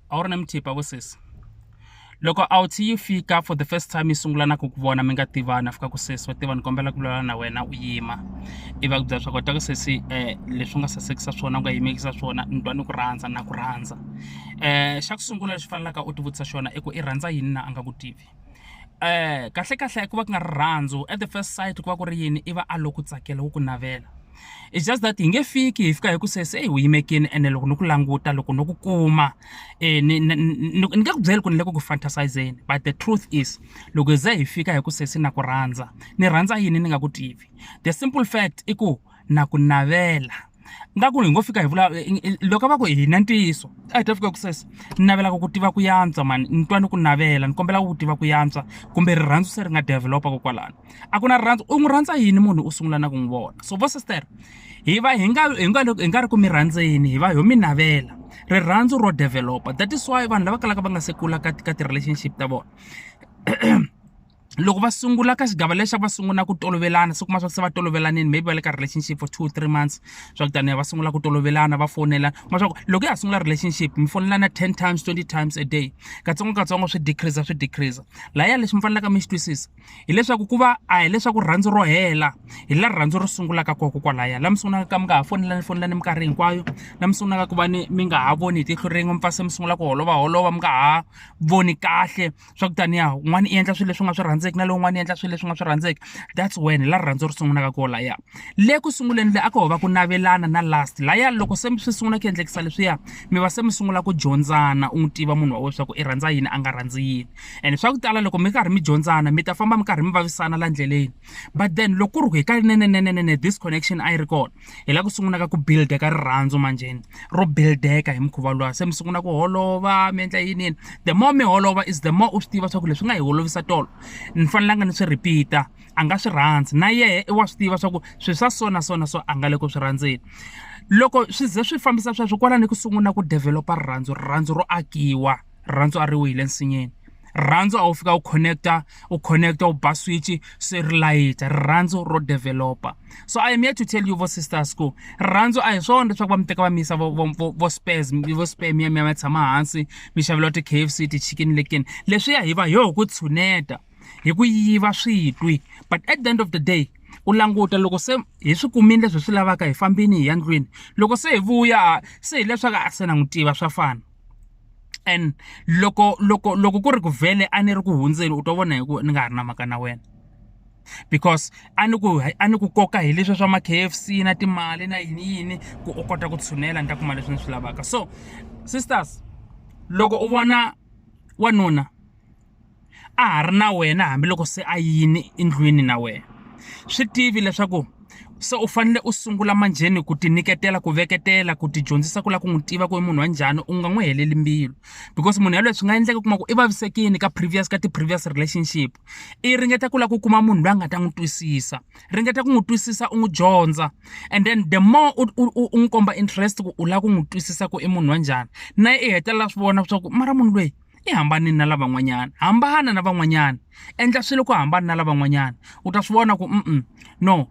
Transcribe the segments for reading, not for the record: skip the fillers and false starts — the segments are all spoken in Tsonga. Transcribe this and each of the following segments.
A wu ri na mithipha vo sesi loko outie yi fika for the first time yi sungula na ku ku vona mi nga tivani a fika ku sesi wa tiva ni kombela ku vulavula na wena u yima ivi a ku byela swa kota ku sesi leswi u nga sasekisa swona u nga yimekisa swona ni twa ni ku rhandza na ku rhandza xa ku sungula lexi fanelaka u ti vutisa xona i ku i rhandza yini na a nga ku tivi kahlekahle ku va ku nga ri rirhandzu at the first sight ku va ku ri yini i va a lo ku tsakela wo ku navela it's just that hi nge fiki hi fika hi ku se se u yimekini ene loko ni ku languta loko no ku kuma ni ni ni nge ku byeli ku ni le ku ku fantasizeni but the truth is loko hi ze hi fika hi ku sesi na ku rhandza ni rhandza yini ni nga ku tivi the simple fact i ku na ku navela nga ku hi ngo fika hi vula loko va ku hi na ntiyiso a hi ta fika ku sesi ni navelaka ku tiva ku yantswa mani ni twa ni ku navela ni kombela ku tiva ku yantswa kumbe rirhandzu se ri nga develop-a kokwalano a ku na rirhandzu u n'wi rhandza yini munhu u sungula na ku n'wi vona so vo sister hi va hi nga hi nga hi nga ri ku mi rhandzeni hi va ho mi navela rirhandzu ro develop-a that is why vanhu lava kalaka va nga se kula ka ka ti-relationship ta vona loko va sungula ka xigava lexi va sungula ku tolovelana se kuma swa se va tolovelanini maybe va le ka relationship for 2 3 months swa ku taniya va sungula ku tolovelana va fonela kuma swa ku loko ya ha sungula relationship mi fonelana 10 times, 20 times a day, katsongo katsongo swi decrease, swi decrease. Laya lexi mi fanelaka mi xi twisisa hileswaku ku va a hileswaku rirhandzu ro hela, hi la rirhandzu ri sungulaka koko kwalaya la mi sungulaka ka mi nga ha fonelani fonelani minkarhi hinkwayo, la mi sungulaka ku va ni mi nga ha voni hi tihlo rin'we, mi pfa se mi sungula ku holova holova, mi nga ha voni kahle swa ku taniya un'wana i endla swilo leswi nga swi rhandzeki na lowun'wana i endla swilo leswi nga swi rhandzeki. That's when la rirhandzu ri sungulaka ko laya. Le ku sunguleni le a ko va ku navelana na last laya loko se swi sungula ku endlekisa leswiya, mi va se mi sungula ku dyondzana, u n'wi tiva munhu wa wena swa ku i rhandza yini, a nga rhandzi yini. And swa ku tala loko mi karhi mi dyondzana mi ta famba mi karhi mi vavisana la ndleleni, but then loko ku ri ku hi ka nenenenene this connection a yi ri kona, hi la ku sungulaka ku build-eka rirhandzu. Manjheni ro build-eka hi mukhuva luwa, se mi sungula ku holova, mi endla yini yini. The more mi holova is the more u swi tiva swa ku leswi nga hi holovisa tolo ni fanelanga ni swi repeat-a, a nga swi rhandzi na yehe i wa swi tiva swa ku swilo swa so na so na so a nga le ku swi rhandzeni. Loko swi ze swi fambisa sweswo kwalani ku sungula ku develop-a rirhandzu, rirhandzu ro akiwa, rirhandzu a ri wi hi le nsinyeni. Rirhandzu a wu fika u connect-a, u connect-a, u ba switch se ri layita, rirhandzu ro develop-a. So I am here to tell you vo sisters ku rirhandzu a hi swona leswaku va mi teka va mi yisa vo vo vo vo Spurs, vo Spur, mi ya mi ya mi ya tshama hansi mi xaveriwa ti-KFC, ti-chicken licken. Leswiya hi va hi ho ku tshuneta hi ku yiva switwi, but at the end of the day u languta loko se hi swi kumile leswi hi swi lavaka, hi fambini hi ya ndlwini, loko se hi vuya se hileswaku a se na n'wi tiva swa fana. And loko ku ri ku vhele a ni ri ku hundzeni, u to vona hi ku ni nga ha ri na mhaka na wena, because a ni ku koka hi leswi swa ma KFC na timali na yini yini ku u kota ku tshunela ni ta kuma leswi ni swi lavaka. So sisters, loko u vona wanuna a ha ri na wena hambiloko se a yini endlwini na wena, swi tivi leswaku se u fanele u sungula manjheni ku ti nyiketela, ku veketela, ku ti dyondzisa ku lava ku n'wi tiva ku i munhu wa njhani. U nga n'wi heleli mbilu because munhu yaloye swi nga endleka u kuma ku i vavisekile ka previous, ka ti-previous relationship, i ringeta ku lava ku kuma munhu loyi a nga ta n'wi twisisa. Ringeta ku n'wi twisisa, u n'wi dyondza, and then the more u n'wi komba interest ku u lava ku n'wi twisisa ku i munhu wa njhani, na i hetelela swi vona swa ku mara munhu loyi i hambanile na lavan'wanyana. Hambana na van'wanyana, endla swilo ku hambana na lavan'wanyana, u ta swi vona ku no,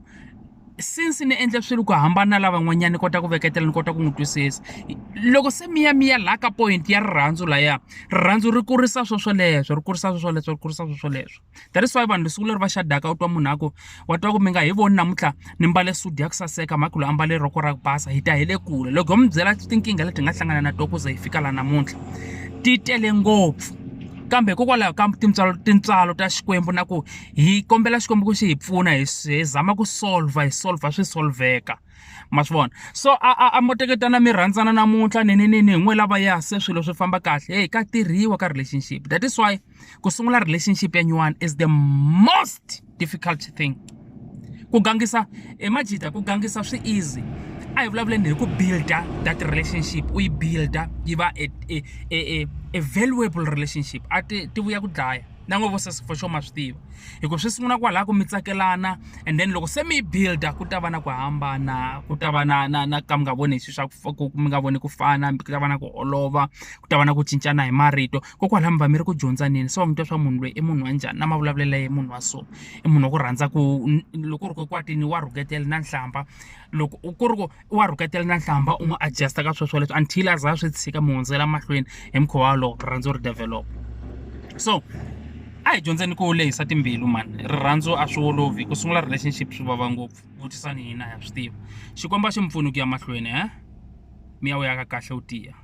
since ni endle swilo ku hambana na lavan'wanyana, ni kota ku veketela, ni kota ku n'wi twisisa. Loko se mi ya mi ya laha ka point ya rirhandzu laya, rirhandzu ri kurisa swo swoleswo, ri kurisa swo swoleswo, ri kurisa swo swoleswo. That is why vanhu siku leri va xadaka u twa munhu a ku wa twa ku mi nga hi voni namuntlha ni mbale sudi ya ku saseka, mhaka loyi ambale rhoko ra ku basa, hi ta hi le kule. Loko ho mi byela tinkingha leti hi nga hlangana na tona ku ze hi fika laha namuntlha, ti tele ngopfu, kambe hikokwalaho ka tintswalo ta Xikwembu na ku hi kombela Xikwembu ku xi hi pfuna, hi zama ku solver, hi solver, swi solveka, ma swi vona. So a mo teketana mi rhandzana namuntlha ni ni ni ni hi n'we lavaya se swilo swi famba kahle. Hey, ka tirhiwa ka relationship. That is why ku sungula relationship ya nyuwani is the most difficult thing. Ku gangisa emajita, ku gangisa swi easy. A hi vulavuleni hi ku builda that relationship, u yi builda yi va a valuable relationship, a ti ti vuya ku dlaya. Na n'we vo sesi for sure ma swi tiva hi ku swi sungula kwalaya ku mi tsakelana and then loko se mi yi build-a ku ta va na ku hambana, ku ta va na na na ka mi nga voni hi swilo swa ku mi nga voni ku fana, ku ta va na ku holova, ku ta va na ku cincana hi marito. Kokwalaho mi va mi ri ku dyondzaneni se wa n'wi twa swa munhu loyi i munhu wa njhani na mavulavulelo ya yena i munhu wa so i munhu wa ku rhandza ku loko ku ri ku kwatini wa rhuketela na nhlamba loko ku ri ku wa rhuketela na nhlamba u n'wi adjust-a ka sweswo leswo until a za a swi tshika mi hundzela mahlweni hi mukhuva wolowo rirhandzu ri develop. So a hi dyondzeni ku lehisa timbilu mani rirhandzu a swi olovi ku sungula relationship swi vava ngopfu vutisani hina ha swi tiva. Xikwembu a xi mi pfuni ku ya mahlweni mi ya wu aka kahle wu tiya.